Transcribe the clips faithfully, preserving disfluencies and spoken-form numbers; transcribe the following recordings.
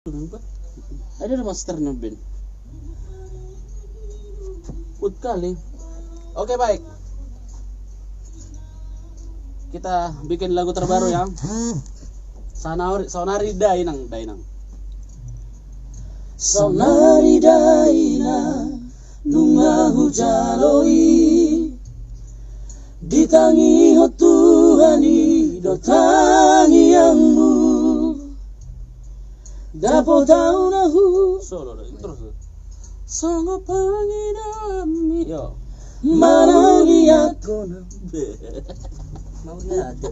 Ada master na, Ben. Good kali. Oke, baik. Kita bikin lagu terbaru, ya. Saonari, saonari dainang, dainang. Saonari dainang, nunga hujalo i. Ditangihon Tuhan i do tangiangmu. Dapot ahu na hu- Solo do, terus. Songon pangidoanmi. Yo. Mauliate ma. Mauliate.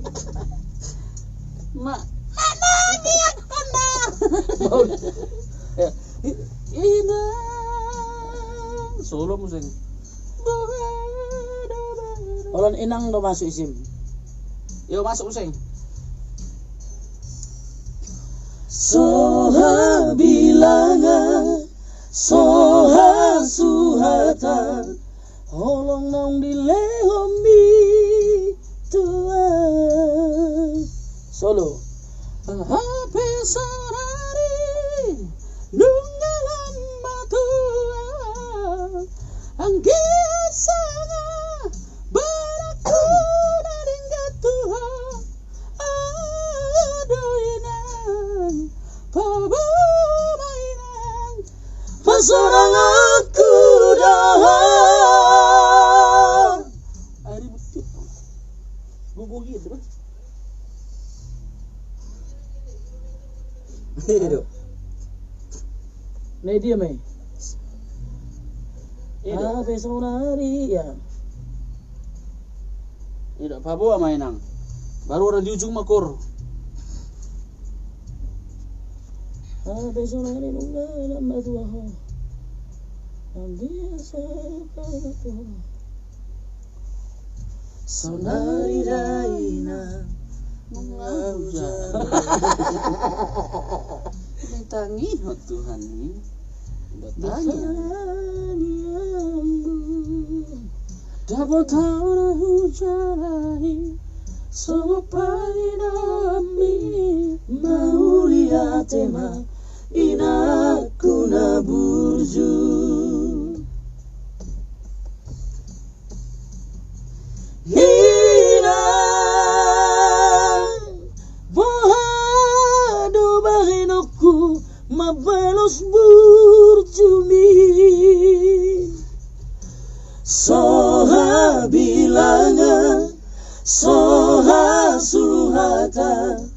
Ma-, mauliate ma. Mauliate. Ya. I-, inang. Solo muse. Holan inang do masuk i, Sim. Yo, masuk muse. So habilangan, so hasuhatan, holong naung dilehonmi Tuhan. Solo. Hape saonari nunga lam ma Tuhan, anggiat sanga badanku na denggan tu Ho. Aduh inang, paboa ma inang, pasonanganku do ho. Ari bukti. Gogo gitu, Bang. Iya, Dok. Nah, dia, Mei. Iya, Dok. Ah, besok lari, ya. Iya, Dok. Paboa ma inang. Baru orang di ujung makor. Ah, besok lari, nunga, nunga, dua ho. Yang biasa, kau, kau. Saonari dainang, nunga hujalo i. Ditangihon Tuhan i do tangiangmu. Dapot ahu na hujalo i, songon pangidoanmi. Mauliate ma, inangku na burju. Inang, boha do bahenonku mambalos burjumi? So habilangan, so hasuhatan,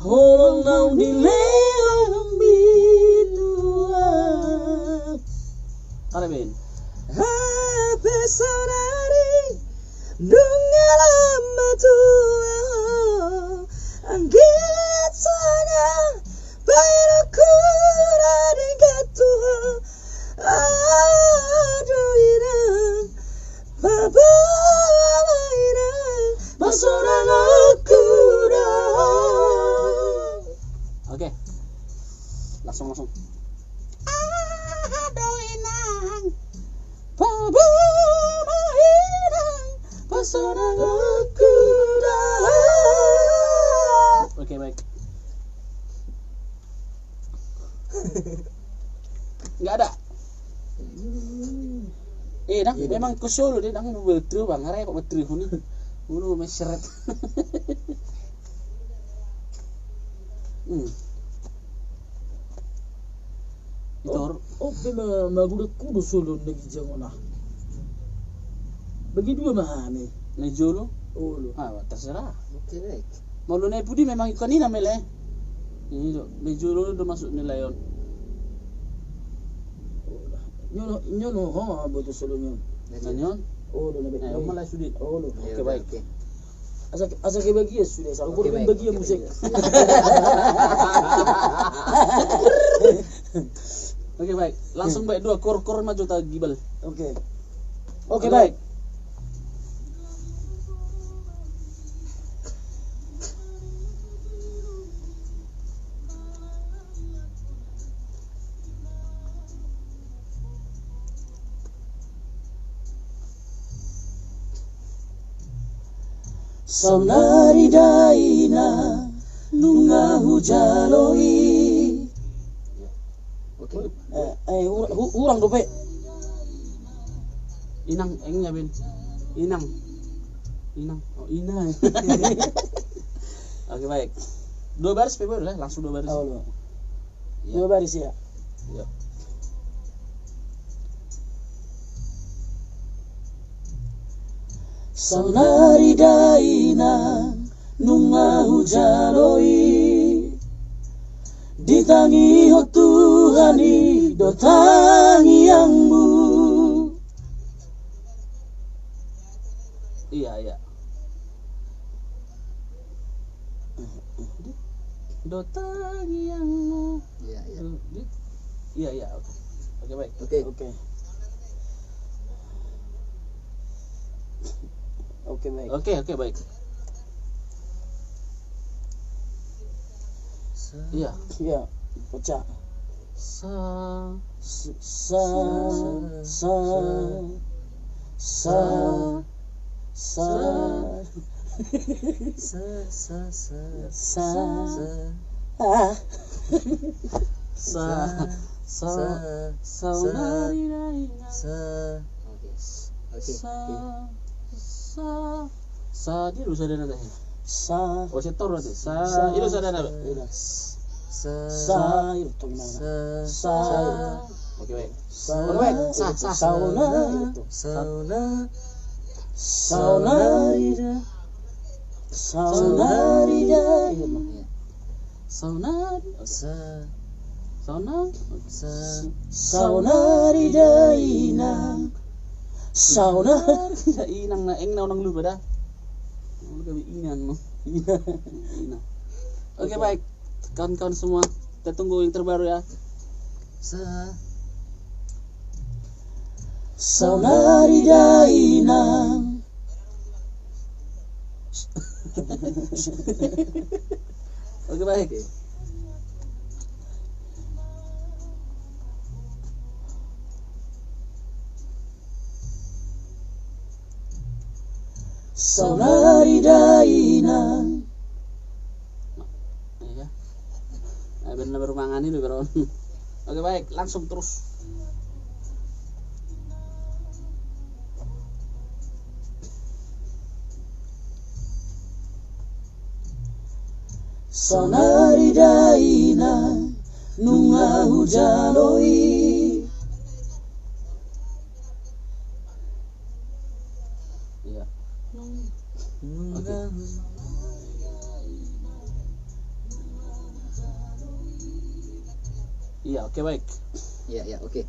holong naung dilehonmi Tuhan. Hape saonari nunga lam ma Tuhan, anggiat sanga badanku na denggan tu Ho. Aduh inang, paboa ma inang, pasonanganku do ho. Oke. Langsung, langsung. Aduh inang, paboa ma inang, pasonanganku do ho. Oke, baik. Nggak ada. Eh, dang, memang ko solo deh, dang, betul bang, arah kok betul ini. Ulu meseret. Hmm. Itor. Oh, pe ma-, maguda kudo solo na ginjang on ah. Bagi dua ma hami. Na jolo? Olo. Ah, terserah. Oke, baik. Molo na i pudi memang ikan ina mele. Ini do, na jolo do masuk nilai on. Nyono, nyono ho boto solo nyon. Na nyon? Olo na baik. Ayo, mulai sude. Olo. Oke, baik. Oke. Asa, asa kebagian sude, asa ukur bagian musik. Oke, baik. Langsung baik dua kor, kor maju ta gibal. Oke. Oke, baik. Saonari dainang nunga hujalo i. Eh, eh, hu-, hu-, hurang dope. Inang, eng ya, Ben. Inang. Inang. Oh, inang. Oke, baik. Dua baris pe, boleh, langsung dua baris. Oh, dua. Iya. Dua baris, ya. Iya. Saonari dainang nunga hujalo i, ditangihon Tuhan i do tangiangmu. Iya, iya. Do tangiangmu. Iya, iya. Iya, iya, oke. Oke, baik. Oke. Oke. Oke, baik. Oke, oke, baik. Iya. Iya, pecah. Sa. Sa, sa, sa, sa. Sa, sa, sa. Sa. Sa. Ah. Sa. Sa. Sa. Saonari dainang. Sa. Oke. Oke. Sa. Oke. Sa. Sa, dia dulu sadana dah. Sa. Oh, saya tahu nanti. Sa, sa, itu sadana, Pak. Iya. Sa. Sa, itu tong nana. Sa. Sa. Sa. Oke, baik. Sa. Oke, baik. Sa, sa. Saona. Saona. Saonari da. Saonari da. Iya, Mak. Iya. Saonari. Sa. Saona. Sa. Saonari dainang. Saonari dainang, na eng na unang lupa dah. Unang lupa inang, no. Inang. Oke, oke, baik. Kawan-kawan semua, kita tunggu yang terbaru ya. Sa. Saonari dainang. Oke, baik. Saonari dainang. Iya. Nah, biar na baru mangan ini, baru. Oke, baik, langsung terus. Saonari dainang nunga hujalo i. Iya. Nunga. Oke. Iya, oke, baik. Iya, iya, oke.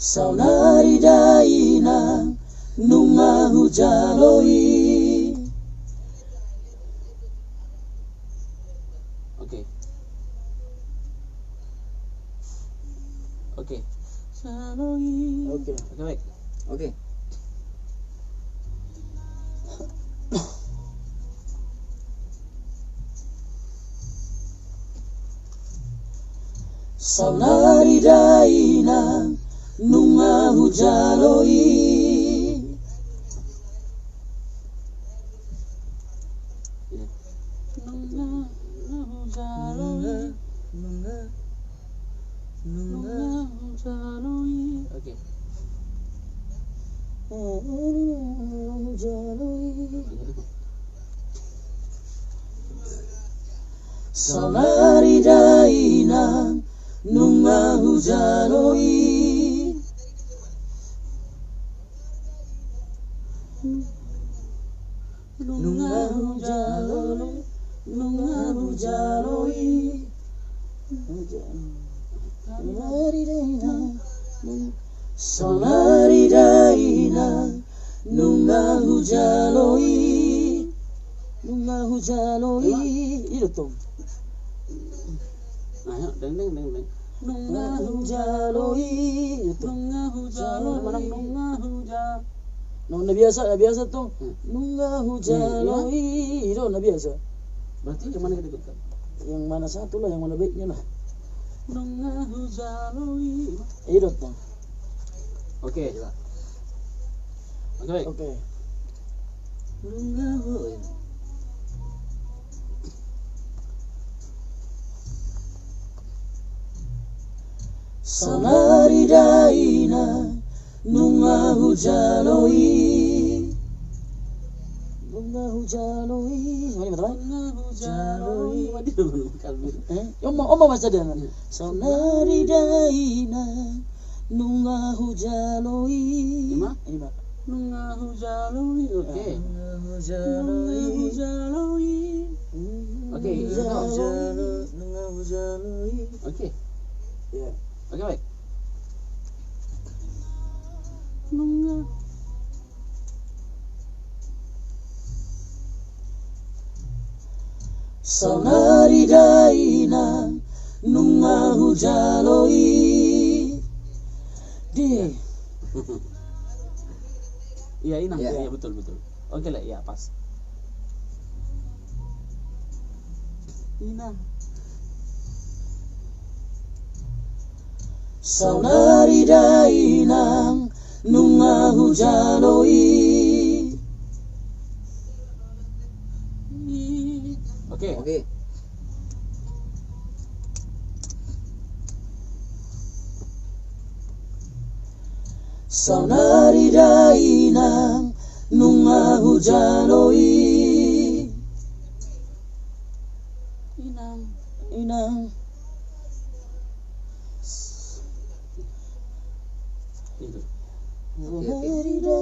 Saonari dainang nunga hujalo i. Oke. Oke. Oke. Oke, baik. Oke. Saonari dainang nunga hujalo i. Nunga hujalo i. Nunga, nunga, nunga hujalo i. Oke. Nunga hujalo i. Saonari dainang nunga hujalo i. Nunga hujalo, nunga hujalo i. Saonari dainang, saonari dainang, nunga hujalo i. Nunga hujalo i. I do tong. Ayo, deng, deng, deng, deng. Nunga hujalo i. I do tong. Nunga hujalo i. Manang nunga huja. Nunga na biasa, na biasa tong. Hmm. Nunga hujalo i. Hmm, iya. I do na biasa. Berarti yang mana kita ikutkan? Yang mana satu lah, yang mana baiknya lah. Nunga hujalo i. I do tong. Oke. Coba. Oke, baik. Oke. Nunga hu-, Saonari da inang nunga hujalo i. Nunga hujalo i. Songon i ma, teman. Nunga hujalo i. Waduh, kalbir. Eh? Oma, oma masa dia. Saonari da inang nunga hujalo i. Ima? Ima. Nunga hujalo i. Oke. Nunga hujalo i. Nunga hujalo i. Oke, nunga hujalo i. Oke. Iya. Oke, baik. Nunga. Saonari da inang nunga hujalo i. Di. Iya, inang. Iya. Iya, betul, betul. Oke, Lek, ya, pas. Inang. Saonari da inang nunga hujalo i. Oke. Oke. Saonari da inang nunga hujalo i. Inang. Inang. Oke, oke. Saonari da